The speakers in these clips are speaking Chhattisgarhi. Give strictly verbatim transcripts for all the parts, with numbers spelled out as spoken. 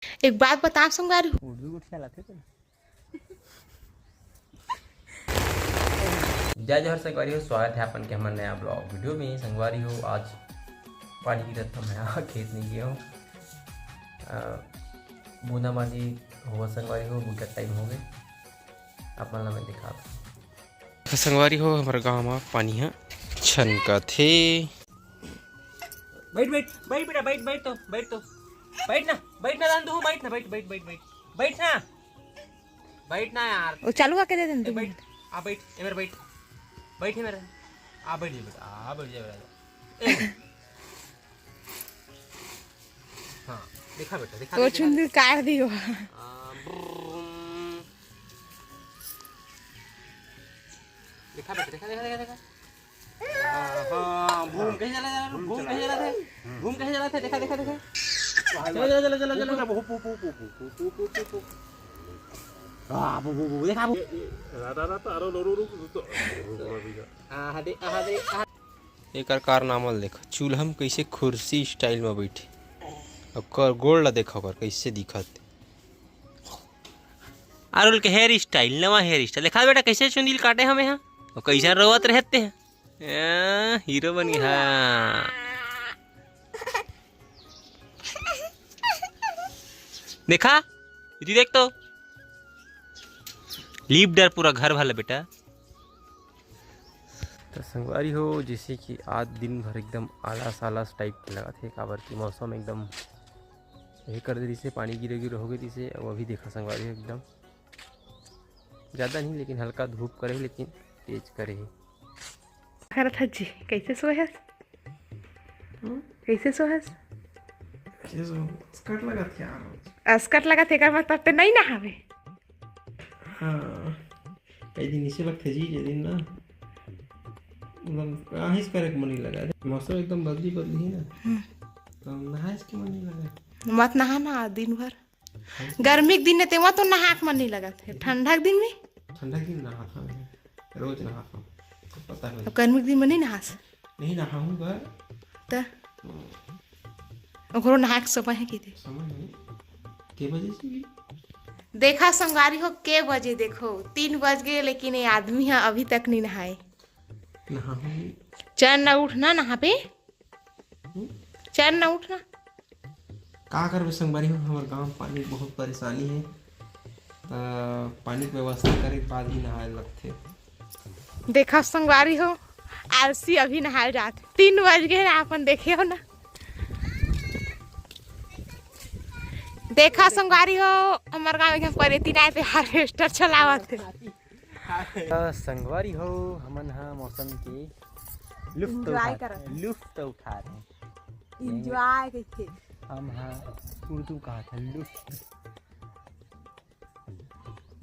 एक बात बता संगवारी हो। उठ भी उठ चलाथे तो। जय जोहार संगवारी हो, स्वागत है आपन के हमर नया ब्लॉग वीडियो में। संगवारी हो, आज पानी गिरत था, मैं खेत नहीं गया हूँ। अ, बूंदा बांदी हुआ संगवारी हो, बहुत टाइम हो गए। आप मन ला मैं दिखात हूँ। संगवारी हो, हमर गांव म पानी ह छनकत हे। बैठ, बैठ, बैठ बेटा, बैठ, बैठ तो, बैठ तो। बैठ ना, बैठ ना, दान तू, बैठ ना, बैठ, बैठ, बैठ, बैठ। बैठ ना। बैठ ना यार। वो चालू आके दे दे ए, तू। बैठ, आ बैठ, ए मेरे बैठ। बैठ, ए मेरे। आ बैठ जा बेटा, आ बैठ जा बेटा। ए। हाँ, देखा बेटा, देखा, तो देखा, चुंदी देखा। काट दियो। आ, ब्रुम। देखा बेटा, देखा, देखा, देखा, देखा। हाँ, हाँ, घूम कहीं चला जा, घूम कहीं चला थे, घूम कहीं चला थे, देखा, देखा, देखा। चलो, चलो, चलो, चलो, चलो। हाँ, बू, बू, बू, देखा, बू। ये, ये, राधा, राधा, अरे, रो, रो, रो, रो, तो, हाँ, हाँ, दे, हाँ, दे, हाँ। एकर कारनामा ल देख, चूल्हा म कइसे खुर्सी स्टाइल म बइठे। ओकर गोड़ ल देख, ओकर कइसे दिखत। अरुल के हेयर स्टाइल, नवा हेयर स्टाइल। देखा बेटा, कइसे चुंदी ल काटे हमें, हाँ? अउ कइसन रोवत रहते हैं। ए, हीरो बन गया। हाँ। देखा, इधर देख तो। लीप डर पूरा घर भला बेटा। तो संगवारी हो, जैसे कि आज दिन भर एकदम आलस आलस टाइप के लगत हे, काबर कि मौसम एकदम ये कर दे रिसे, पानी गिरे गिरे हो गए रिसे। अब अभी देखा संगवारी हो, एकदम ज़्यादा नहीं, लेकिन हल्का धूप करे, लेकिन तेज करे हे। करत हस जी, कैसे सोहस? हम्म? कैसे सोहस? कैसे सो? स्कर्ट लगात क्या? स्कर्ट लगात, एकर मतलब ते नहीं नहावे। हाँ, कई दिन इसे लगथे जी, जे दिन ना, मतलब, आहिस करे के मन नहीं लगा। मौसम एकदम बदली बदली है ना, हम्म। तो नहाइस के मन नहीं लगा। मत नहा ना दिन भर। गर्मी के दिन में तेमा तो नहा के मन नहीं लगत हे, ठंडा के दिन में? ठंडा के दिन नहात हूँ, रोज नहात हूँ, तो पता है। तो गर्मी के दिन में नहीं नहास? नहीं नहाऊंगा। त? हम्म। ओकरो नहा के समय है कि दे? समय नहीं। के बजे से भी? देखा संगवारी हो, के बजे देखो, तीन बज गए, लेकिन ये आदमी है अभी तक नहीं नहाए। नहाऊंगी। चल ना, उठ ना, नहा पे। हम्म? चल ना, उठ ना। का करबे संगवारी हो, हमर गांव पानी के बहुत परेशानी हे, त पानी के व्यवस्था करे के बाद ही नहाए लगथे। देखा संगवारी हो, आलसी अभी नहाए जात, तीन बज गए ना, अपन देखे हो ना। देखा संगवारी हो, हमर गांव में परेती ना आए, ते हार्वेस्टर चलावत हे। त संगवारी हो, हमन ह मौसम के लुफ्त enjoy उठात करत हन। लुफ्त उठात हन। Enjoy कहिथे। हम ह उर्दू कहत हन लुफ्त।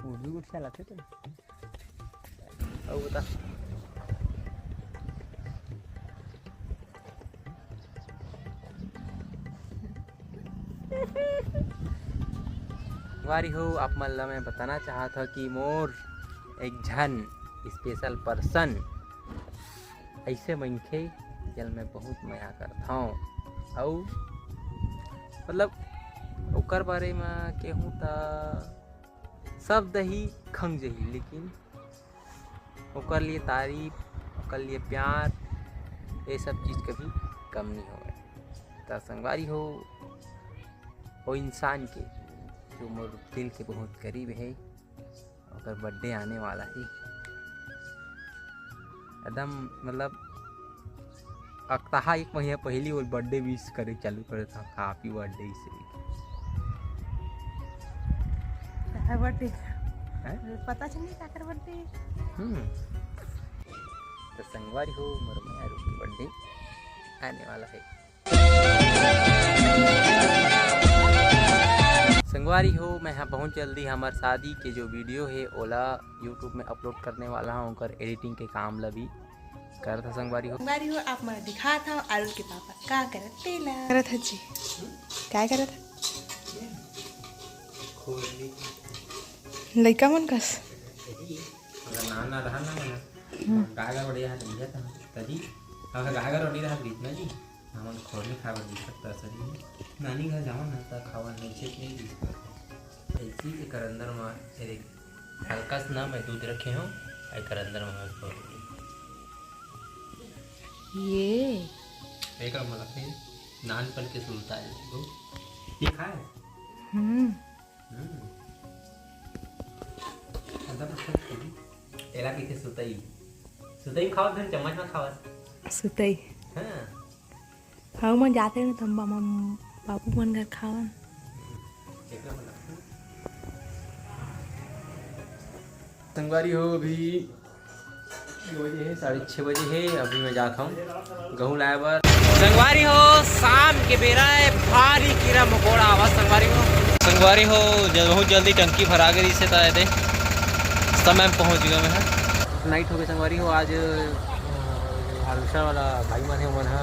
उर्दू कुछ चलाथे तो। अउ बता। संगवारी हो, आप मन ला मैं बताना चाहत हव कि मोर एक झन special person, ऐसे मनखे जेला मैं बहुत मया करथौं। अउ मतलब ओकर बारे म केहूँ त शब्द ही खंग जही, लेकिन ओकर लिए तारीफ, ओकर लिए प्यार, ये सब चीज़ कभी कम नहीं होवे। त संगवारी हो, वो इंसान के जो मोर दिल के बहुत करीब है, ओकर birthday आने वाला है। एकदम मतलब अकतहा एक महीना पहली वो birthday wish करे चालू करे था, happy birthday से। काकर birthday? हैं? पता चली काकर birthday। हम्म। तो संगवारी हो, मोर मयारू के birthday आने वाला है। संगवारी हो, मैं हा बहुत जल्दी हमर शादी के जो video है, ओला YouTube में upload करने वाला हूँ, ओकर editing के काम ला भी करत ह संगवारी हो। संगवारी हो, आप मन दिखात हव आरुल के पापा का करत तेला। करत ह जी। काय करत ह? लइका मन कस। अगर नान ना रहा ना, हम्म। गाय गरवा बढ़िया हाथ लिया था, तभी। अगर गाय गरवा बढ़िया हाथ बीच में जी। हमन खोरली खाए बर दिखत त सही। नानी घर जावन न त खावन नहीं छेक नहीं दिखत। ऐसी एकर अंदर म, ये देख, हल्का सा ना मैं दूध रखे हूँ, एकर अंदर म मैं खोरली। ये एकर मतलब है नानपन के सुरता है। ये खाए? हम्म। हम्म। एकदम अच्छा है। एला कइसे सुतई? सुतई खावत धन चम्मच में खावत। सुतई। हाँ। हाँ, मैं जाते ना तम्बा मम बाबू मन घर खावन। संगवारी हो, अभी बजे हे, साढ़े छः बजे हे। अभी मैं जात हूँ गहूँ लाए बर। संगवारी हो, शाम के बेरा है, भारी कीरा मकोड़ा आवा संगवारी हो। संगवारी हो, जब बहुत जल्दी टंकी भरा गई से, तो दे समय में पहुँच गया मैं। नाइट हो गए संगवारी हो। आज हार्वेस्टर वाला भाई मन हे, ओमन ह,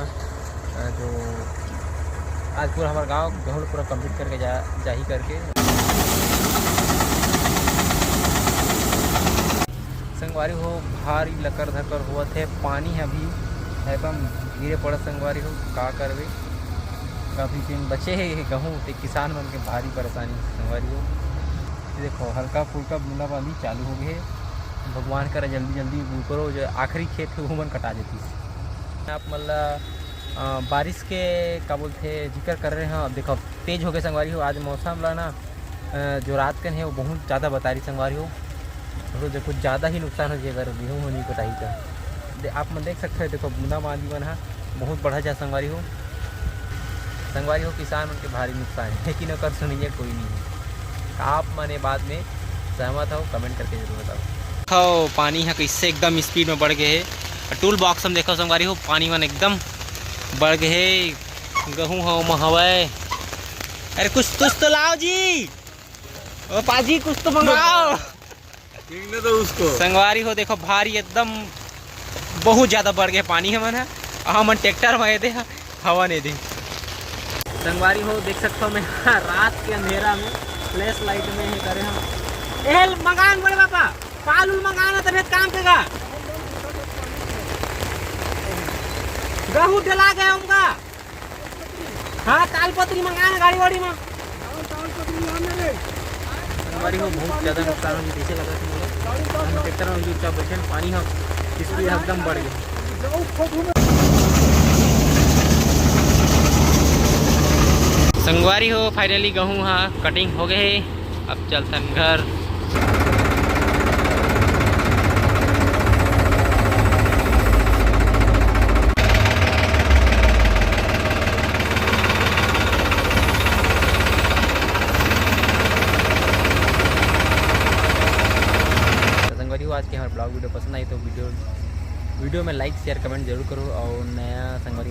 अ, जो आज पूरा हमार गांव गहूं पूरा कंप्लीट करके जा, जाही करके। संगवारी हो, भारी लकर धकर होवत हे, पानी ह अभी एकदम गिरे पड़त संगवारी हो, का करबे, काफी दिन बचे हे गहूं, ते किसान मन के भारी परेशानी संगवारी हो। देखो, हल्का फुल्का बूंदाबांदी चालू हो गए हे। भगवान करा जल्दी जल्दी ऊपरो जो आखिरी खेत हे, ओमन कटा देती। आप मन ला, अ, बारिश के का बोलथे, जिक्र कर रहे हैं। अब देखो, तेज हो गए संगवारी हो। आज मौसम ला ना, अ, जो रात कन हे, वो बहुत ज़्यादा बता रही संगवारी हो। तो जो कुछ ज़्यादा ही नुकसान हो जाए, अगर गेहूं हो नहीं कटाही तो। दे-, आप मन देख सकते हो, देखो, बूंदाबांदी मन हा बहुत बढ़ा जा संगवारी हो। संगवारी हो, किसान मन के भारी नुकसान है, लेकिन ओकर सुनइया कोई नहीं है। आप मन ए बात में सहमत हो, कमेंट करके जरूर बताओ। देखो, पानी ह कैसे एकदम स्पीड में बढ़ गए है। टूल बॉक्स में देखो संगवारी हो, पानी मन एकदम बढ़ गए है। गहूं हो म हवय। अरे, कुछ, कुछ तो लाओ जी। ओ पाजी, कुछ तो मंगाओ। ठीक ना तो उसको। संगवारी हो, देखो, भारी एकदम बहुत ज्यादा बढ़ गए पानी हमन ह। हमन ट्रैक्टर में एदे ह, हवा नहीं दे। संगवारी हो, देख सकता हूँ मैं रात के अंधेरा में फ्लैश लाइट में ही करे हम। एल मंगान बड़े पापा, पाल उल मंगाना तबीयत काम के गा। गहूं डला गया उनका। हाँ, तालपत्री मंगाना गाड़ी वाड़ी में। संगवारी हो, बहुत ज्यादा नुकसान हो गया, जैसे लगा था मुझे। हम ट्रैक्टर में चुपचाप बैठे हैं, पानी हम स्पीड एकदम बढ़ गया। संगवारी हो, finally गहूं हा कटिंग हो गए हे। अब चलथन घर। तो संगवारी हो, आज के हमारे ब्लॉग वीडियो पसंद आई तो वीडियो, वीडियो में लाइक, शेयर, कमेंट जरूर करो। और नया संगवारी